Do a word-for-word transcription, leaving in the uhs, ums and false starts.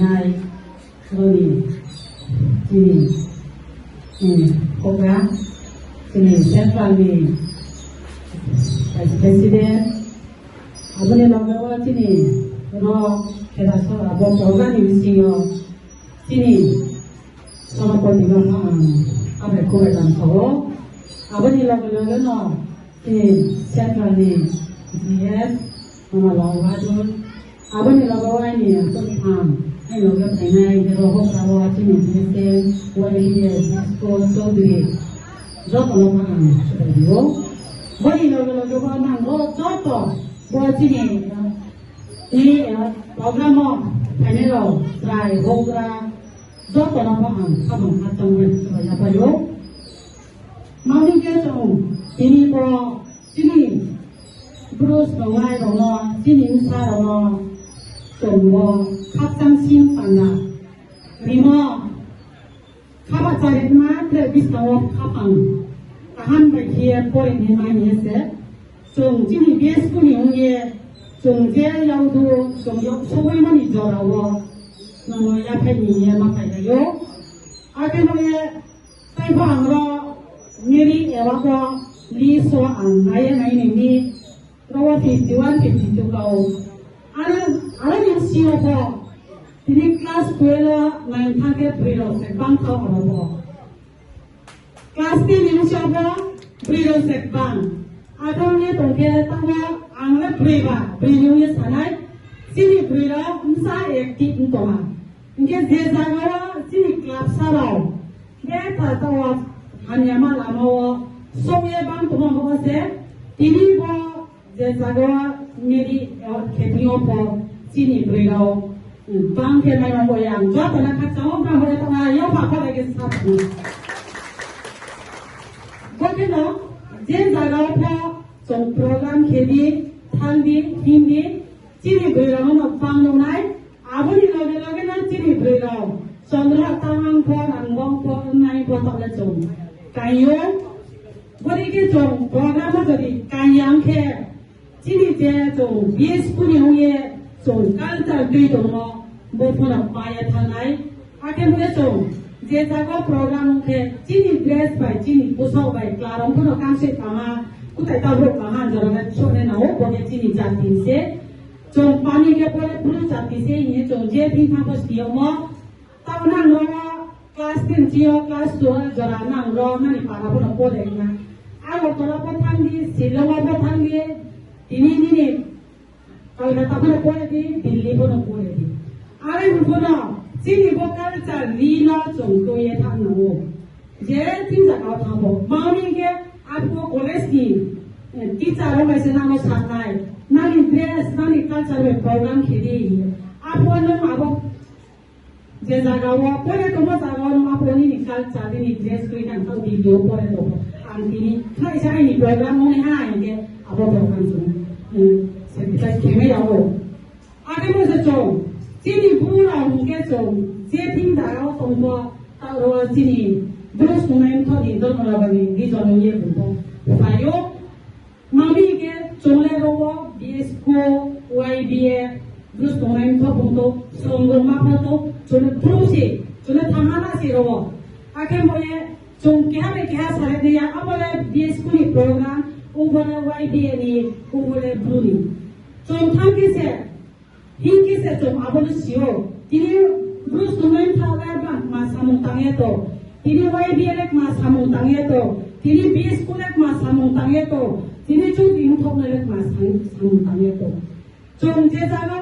Nai, roni, chini, hmm, program, chini central ni vice president, abo ni loge wo chini ro kheda sora bo program ni bising yo chini Sabapati no ang abai khubai lam sao. Abo ni loge loge no chini central ni G S, mama Lal Bahadur, abo ni loge wo aini tongphang, aini loge phainai, hero hokra wo chini B S M, Y B A, disco, Chaudhary, joto no ang khubai ri ou. Bo ni loge loge bo nang bo joto, bo chini, eh, program wo phainai rao, chrai, houhgra, joto no ang khamung khachang bai khubai yaphai ou. Mani khe chung tini bo chini Bru snungnai rao no, chini bsa rao no, chung bo khakchang sing panda rimo, khaba charitma tre buskang wo khaphang kaham bai khe ye pore ni mai ye se. Chung chini B S P ni ong ye, chung je yagdu, chung yag sobaimo ni jora wo, nang no yaphai ni ye ma phai lai ou. Akhe no ye, taibo ang ro, Mary Award wo list wo ang nai ye nai ni mi, ro wo fifty one, fifty two kau. Aro, aro ni sing yo pho, tini class twelve wo nai thanng khe broi rao se bang thao aro pho. Class ten ni bsing yo pho broi rao se bang. Akhe ong ye tong khe taoh wo ang le broi ba, broi ni ong ye sa nai. Chini broi rao bsa active ong tong ha. Hing khe je zaga wo chini club sa rao, betha taoh wo hamyama lama wo souh ye bang tongmo bo se, tini bo je zaga wo Mary Award khe thing yo pho chini broi rao, bang khe maimo bo yang joto no khakchang wo brang bo ye tong ha, yapha pho lai khe sa tong. Bo khe no je zaga wo pho chung program khe di, thanng di, hing di, chini broi rao no bang nuh nai, abo ni loge loge no chini broi rao, chondro tangang pho, rangbong pho, nai pho taoh le chung kai ou. Bodei khe chung program wo jodi kai ya ong khe, chini je chung B S P ni ong ye chung culture tui tongmo, bo pho no pa ye thanng nai. Akhe bo ye chung je zaga program ong khe chini dress bai, chini poshak bai, klarong pho no kangse kama, kutai ta brouh kama, jora le sone nao, bo khe chini jati se. Chung pani khe pore Bru jati se hing ye chung je thing thanng pho si yagmo. Taoh nang ro class ten chi yo, class two wo jora nang ro nani para pho no pore na. Agartala pho thanng di, Shillong wo pho thanng di, tini nini Kolkata pho no pore di, Delhi pho no pore di. Are pho no, chini bo culture ri no chung tui ye thanng nang ou. Je thing zaga wo thanng pho, mani khe abo college ni, eh, teacher rao bai se nang no sa nai, nani dress, nani culture bai program khe di. Abo no abo je zaga wo pore tongmo zaga wo nung abo nini culture, nini dress tui nang thanng di, yo pore tongmo. Ang tini khlaisa aini program ong nai ha hing khe abo program chung, hmm, sacrifice khe mai ya ou. Akhe bo se chung, chini Bru rao hing khe chung, je thing zaga wo tong pho, taoh ro chini Bru snungnai mthoh ni Dharmanagar ni region ong ye bung pho phai ou. Mami khe chung le ro wo B S K, Y B A, Bru snungnai mthoh bung to, songrongma pho to, chung le Bru se, chung le thanngha na se ro wo. Akhe bo ye, chung keha bai keha salai nai ya, abo le B S K ni program, obo le Y B A ni, obo le Bru ni. Chung thanng khe se, hing khe se chung abo no si ou. Tini Bru snungnai mthoh le bang kma samung tang ye tong. Tini Y B A le kma samung tang ye tong. Tini B S K le kma samung tang ye tong. Tini chung tini mthoh le kma samung tang ye tong. Chung je zaga